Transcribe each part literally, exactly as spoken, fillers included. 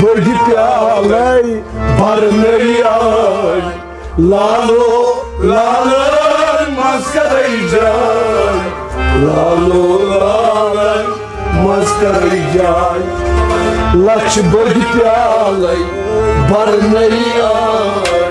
بٔڑۍ پیالَے برنَے آے۔ لالو لالَن منٛز کَرَے جاے، لالو لالَن منٛز کَرَے جاے۔ لَچھ بٔڑۍ پیالَے برنَے آے۔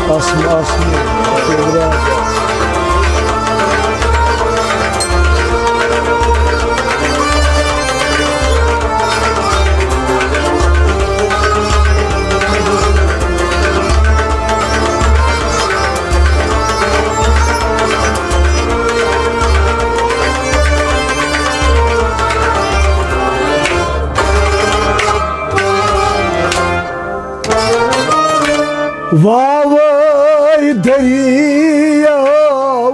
آسن، آسن، شُکریہ۔ واوے دٔریاو،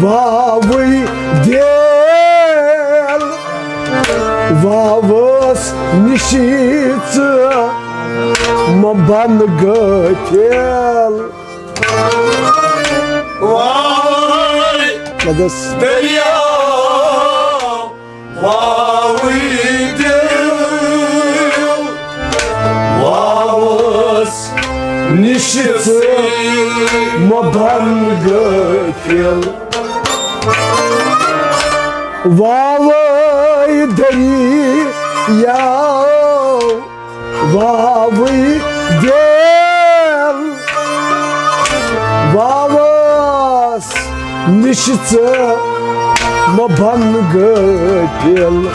واوے دِل، واوس نِشی ژٕ مہ بن غٲفِل۔ واوے لگس۔ دٔریاو، واوٕے دِل، واوَس نِش ژٕ مہ بن غٲفِل۔ واوٕے دٔریاو، واوٕے دِل، واوَس نِش ژٕ مہ بن غٲفِل۔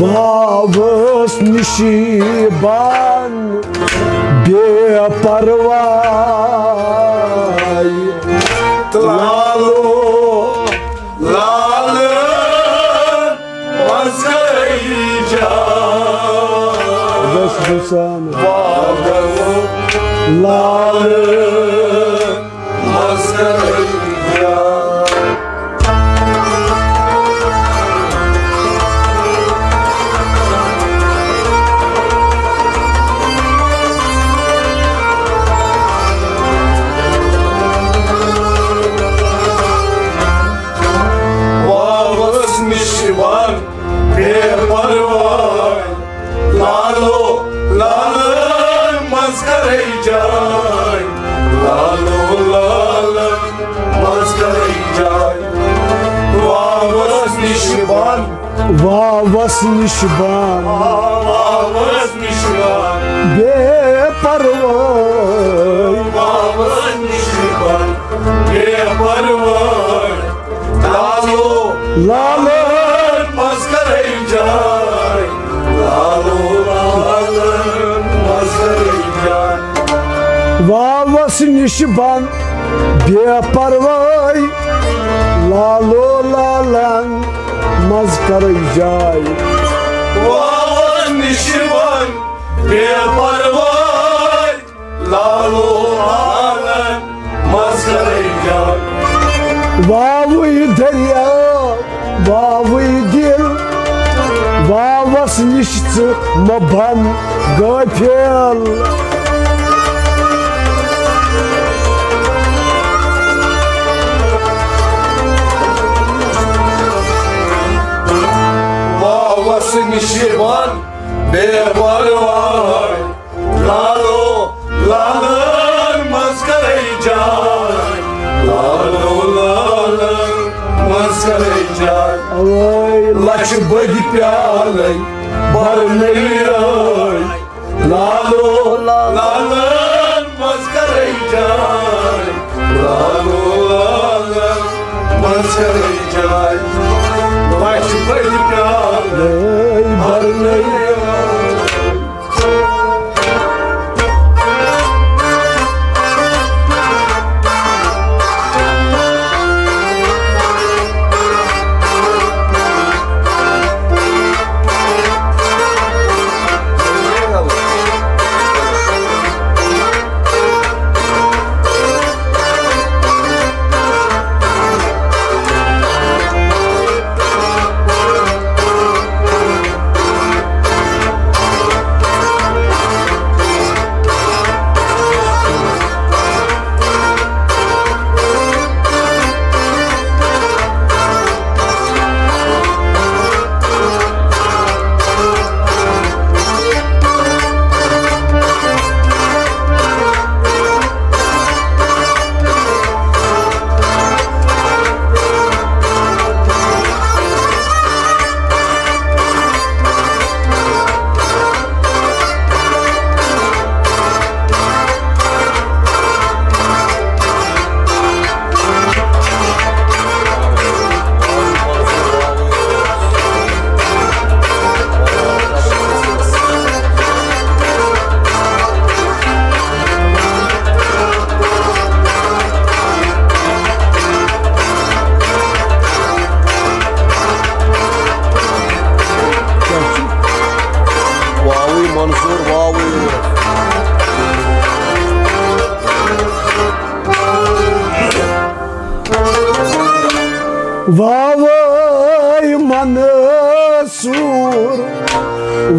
واوس نِشی بن بے پرواے۔ لالو لالہٕ منٛز گٔے جان۔ بس بسان۔ واوس لالہٕ منٛز گٔے جان۔ واوس نِش بن بے پرواے۔ لالو لالن منٛز کرے جاے، لالو لالن منٛز کرے جاے۔ واوس نِش بن، واوس نِش بن، واوس نِش بن، بے پرواے۔ واوس نِش بن، بے پرواے۔ لالو لالن منٛز کرے جاے، لالو لالن منٛز کرے جاے۔ واوس نِش بن بے پرواے، لالو لالن منٛز کرے جاے۔ واوس نِش بن بے پرواے، لالو لالن منٛز کرے جاے۔ واوٕے دریا، واوٕے دِل، واوس نِش ژٕ مہ بن غٲفِل۔ واوس نِش بن بے پرواے، لالو لالن منٛز کرے جاے، لالو لالن منٛز کرے جاے۔ اوے لچھ بٔدۍ پیالے برنٲوۍ۔ لالو لالن منٛز کرے جاے۔ لالو لالن منٛز کرے جاے۔ لچھ بٔدۍ پیالے برنٲوۍ۔ واوٕے منصور، واوٕے۔ واوٕے منصور،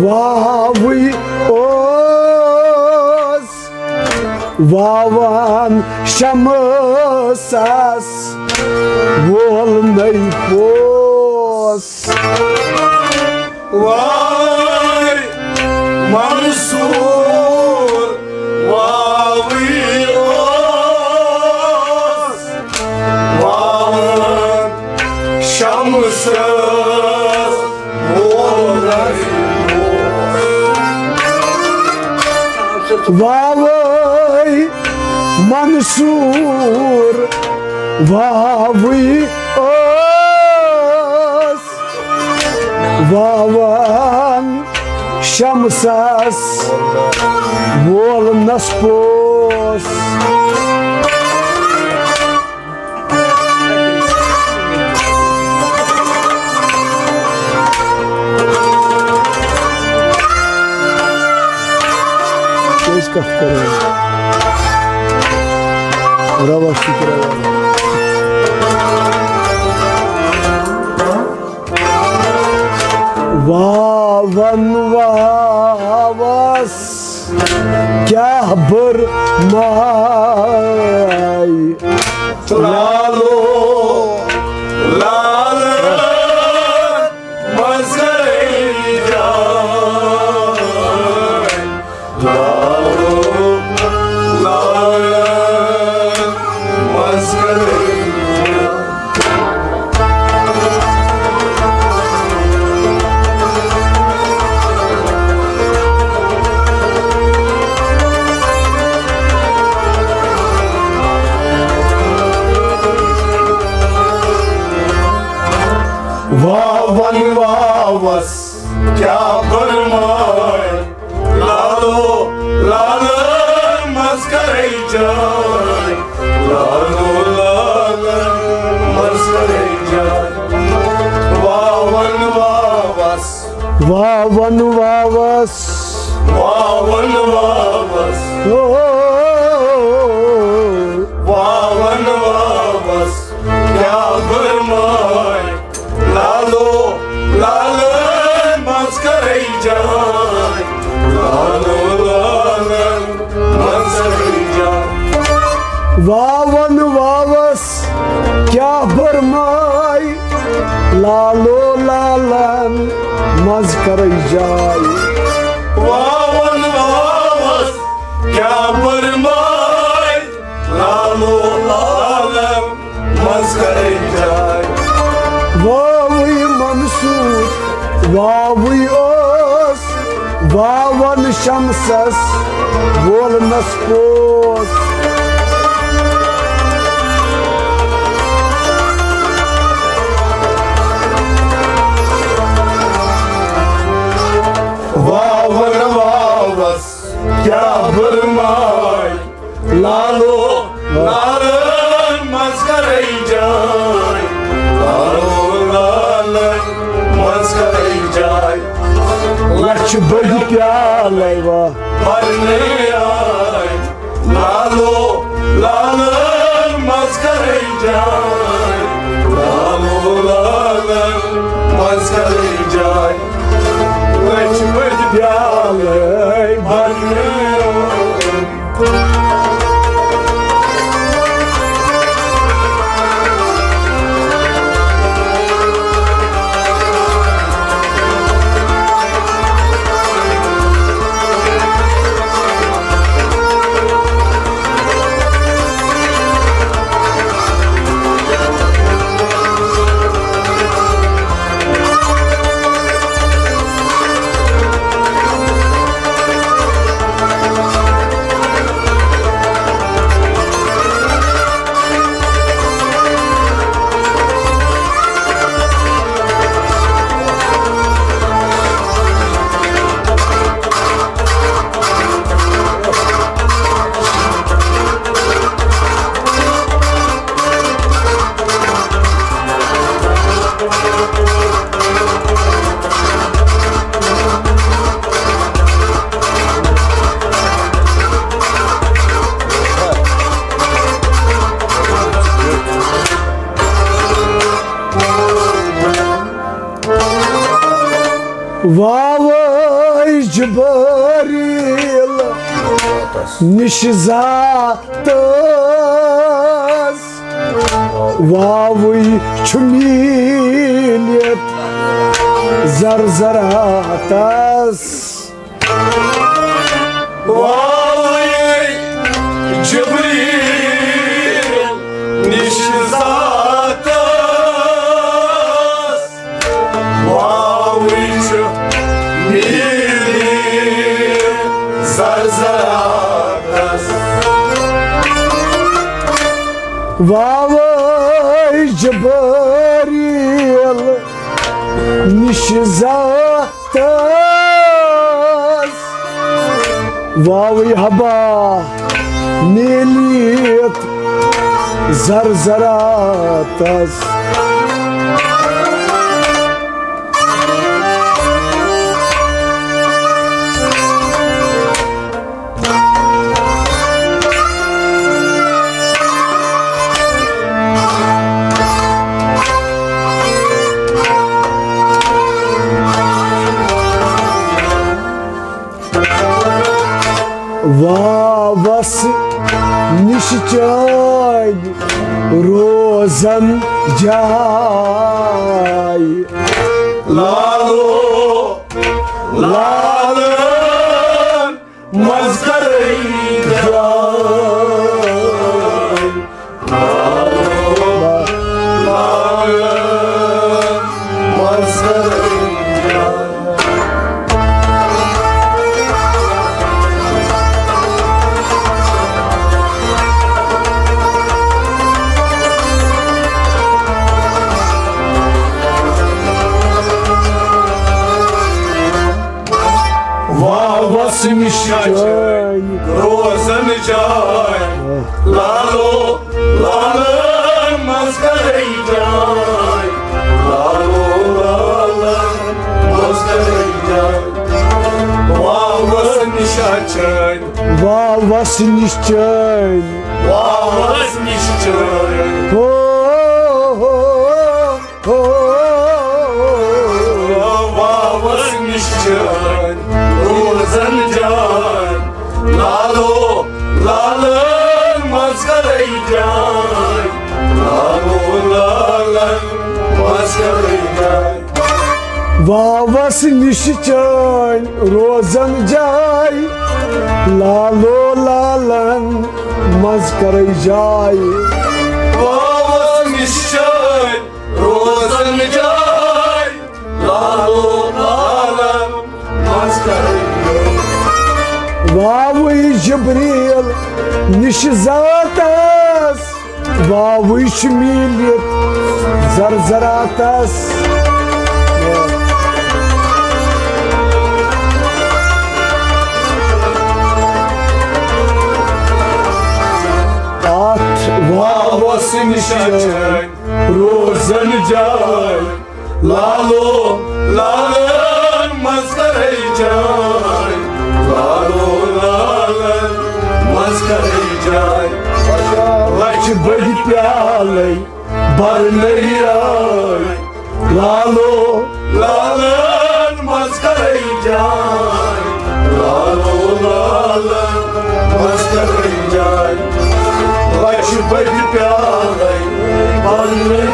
واوٕے اوس واوان شمسس وول نٔے پوس۔ واے منصور، واوٕے اوس واوان شمسس وول نٔے پوس۔ واوٕے منصور، واوٕے اوس واوان شمسس وولنس پوس۔ کیٛازِ کتھ کرو؟ روا شکر روا۔ واون واوس کیٛاہ بٔر ماے۔ لالو لالن منٛز گٔے جاے۔ لالو لالن منٛز گٔے جاے۔ واون واوس کیٛاہ برمائے، لالو لالن منٛز کرے جاے، لالو لالن منٛز کرے جاے۔ واون واوس۔ واون واوس۔ واون واوس۔ او۔ واون واوس۔ کیٛاہ برمائے، لالو لالن منٛز کرے جاے، لالو لالن منٛز کرے جاے۔ واون واوس کیٛاہ برمائے، لالو لالن منٛز کرے جاے۔ واون واوس کیٛاہ برمائے، لالو لالن منٛز کرے جاے۔ واوٕے منصور، واوٕے اوس، واوَن شمسَس وولنَس پوس۔ واوَن واوَس کیٛاہ برماے، لالو لالن منٛز کرے جاے، لالو لالن منٛز کرے جاے۔ لچھ بٔڑۍ پیالے وا۔ پرنے آے، لالو لالن منٛز کرے جاے، لالو لالن منٛز کرے جاے۔ لچھ بٔڑۍ پیالے پرنے آے۔ واوے جبریل نِش ذاتس، واوٕے چھُ میٖلِتھ زرزراتس۔ واوٕے جبریل نِش ذاتس، واوٕے چھُ میٖلِتھ زرزراتس۔ واوٕے جبریل نِش ذاتس، واوٕے ہبا میٖلِتھ زرزراتس۔ واوس نِش چٲنۍ روزن جاے۔ لالو لالن منٛز کرے جاے۔ لالن منٛز کرے جاے۔ واوس نِش چٲنۍ روزن جاے۔ لالو لالن منٛز کرے جاے۔ لالو لالن منٛز کرے جاے۔ واوس نِش چٲنۍ۔ واوس نِش چٲنۍ۔ واوس نِش چٲنۍ۔ ہو، ہو، ہو۔ واوس نِش چٲنۍ روزن جاے۔ لالو لالن منٛز کرے جاے۔ لالو لالن منٛز کرے جاے۔ واوس نِش چٲنۍ روزن جاے۔ لالو لالن منٛز کرے جاے۔ واوس نِش چٲنۍ روزن واوٕے جبریل نِش ذاتس، واوٕے چھِ میٖلِتھ زرزراتس۔ اتھ واوس نِش چھِ روزن جاے۔ لالو لالن منٛز کرے جاے، لالو لالن منٛز کرے جاے۔ لچھ بٔدۍ پیالے برنٔے راے، لالو لالن منٛز کرے جاے، لالو لالن منٛز کرے جاے۔ لچھ بٔدۍ پیالے برنٔے راے۔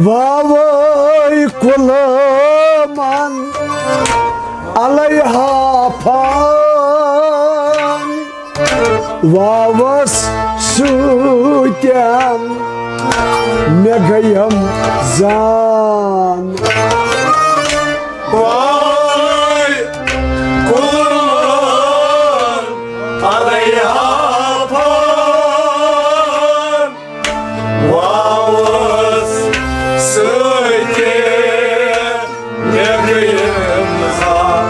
واوے کُلمن علیہا فان، واوس سۭتۍ مےٚ گٔیم زان۔ واوے کُلمن علیہا فان، واوس سۭتۍ مےٚ گٔیم زان۔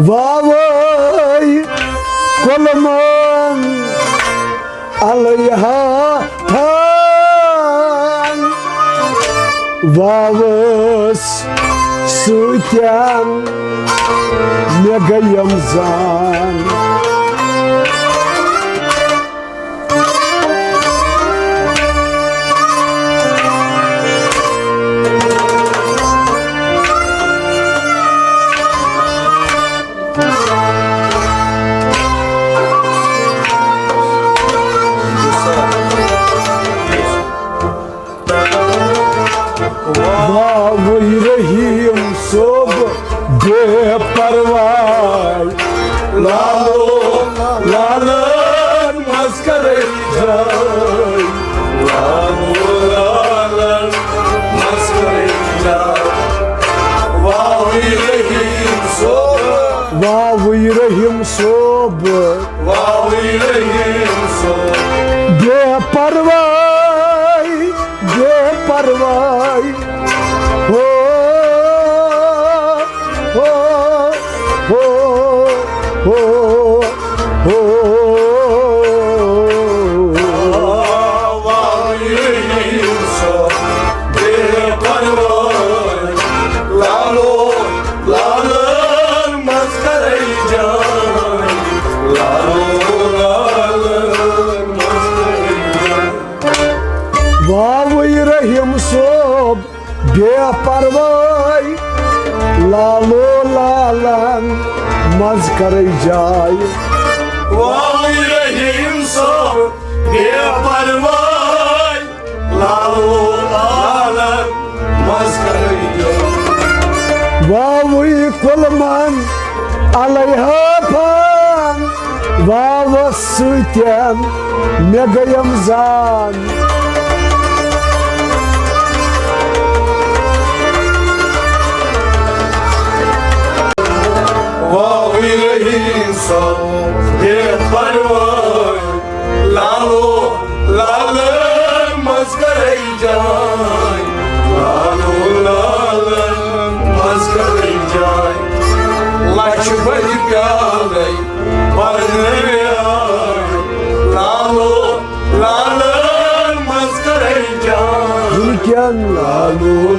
واوے کُلمن علیہا فان، واوس سۭتۍ مےٚ گٔیم زان۔ واوٕے رحیم صٲب بے پرواے، لالو لالن منٛز کرے جاے، لالو لالن منٛز کرے جاے۔ واوٕے رحیم صٲب، واوٕے رحیم صٲب، واوٕے رحیم صٲب۔ بے پرواے، بے پرواے۔ ہو، ہو، ہو، ہو، ہو۔ واوٕے رحیم صٲب، بے پرواے۔ لالو لالن منٛز کرے جاے، لالو لالن منٛز کرے جاے۔ واوٕے رحیم صٲب بے پرواے، لالو لالن منٛز کرے جاے۔ واوٕے رحیم صٲب بے پرواے، لالو لالن منٛز کرے جاے۔ واوٕے کُلمن علیہا فان، واوس سۭتۍ مےٚ گٔیم زان۔ بے پرواہ، لالو، لالن منٛز کرے جاے۔ لالو، لالن منٛز کرے جاے۔ لچھ بٔدۍ پیالے پرنہٕ آے۔ لالو، لالن منٛز کرے جاے۔ دُنکٮ۪ن لالو،